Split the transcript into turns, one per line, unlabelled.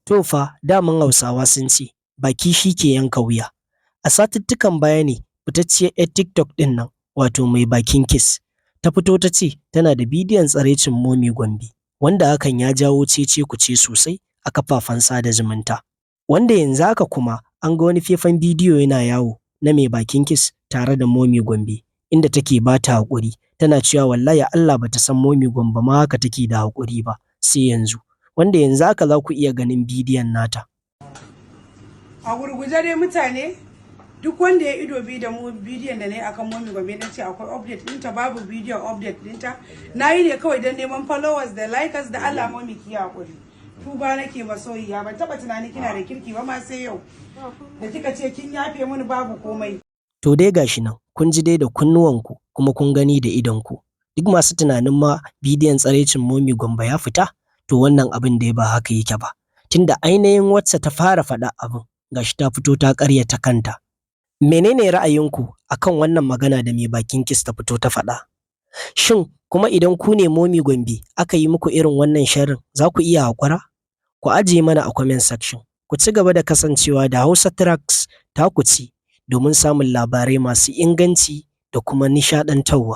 To fa, daman Hausawa sun ce baki shi ke yanka wuya. A satuttukan baya ne fitacciyar 'yar TikTok ɗin nan, wato Mai Bakin Kiss, ta fito ta ce tana da bidiyon tsiraicin Momi Gombe, wanda hakan ya jawo cece-kuce sosai a kafafen sada zumunta. Wanda yanzu haka kuma an ga wani faifan bidiyo yana yawo na Mai Bakin Kiss tare da Momi Gombe, inda take ba ta haƙuri, tana cewa wallahi Allah bata san Momi Gombe ma haka take da haƙuri ba sai yanzu. Wanda yanzu haka za ku iya ganin bidiyon nata.
A gurguje dai mutane, duk wanda ya ido bi da mu bidiyon da na yi akan Momi Gombe, na ce akwai update ɗinta, babu bidiyon update ɗinta. Na yi ne kawai don neman followers da likers. Da Allah Momi, ki haƙuri, tuba nake. Masoyiya, ban taɓa tunanin kina da kirki ba ma sai yau da kika ce kin yafe mini, babu komai.
To dai gashi nan, kun ji dai da kunnuwanku kuma kun gani da idonku. Duk masu tunanin ma bidiyon tsiraicin Momi Gombe ya fita, to wannan abin dai ba haka yake ba. Tunda ainihin wacce ta fara faɗa abin, gashi ta fito ta ƙaryata kanta. Menene ra'ayinku akan wannan magana da Mai Bakin Kiss ta fito ta faɗa? Shin kuma idan ku ne Momi Gombe aka yi muku irin wannan sharrin, za ku iya haƙura? Ku ajiye mana a comment section. Ku ci gaba da kasancewa da Hausa Tracks taku ce domin samun labarai masu inganci da kuma nishaɗantarwa.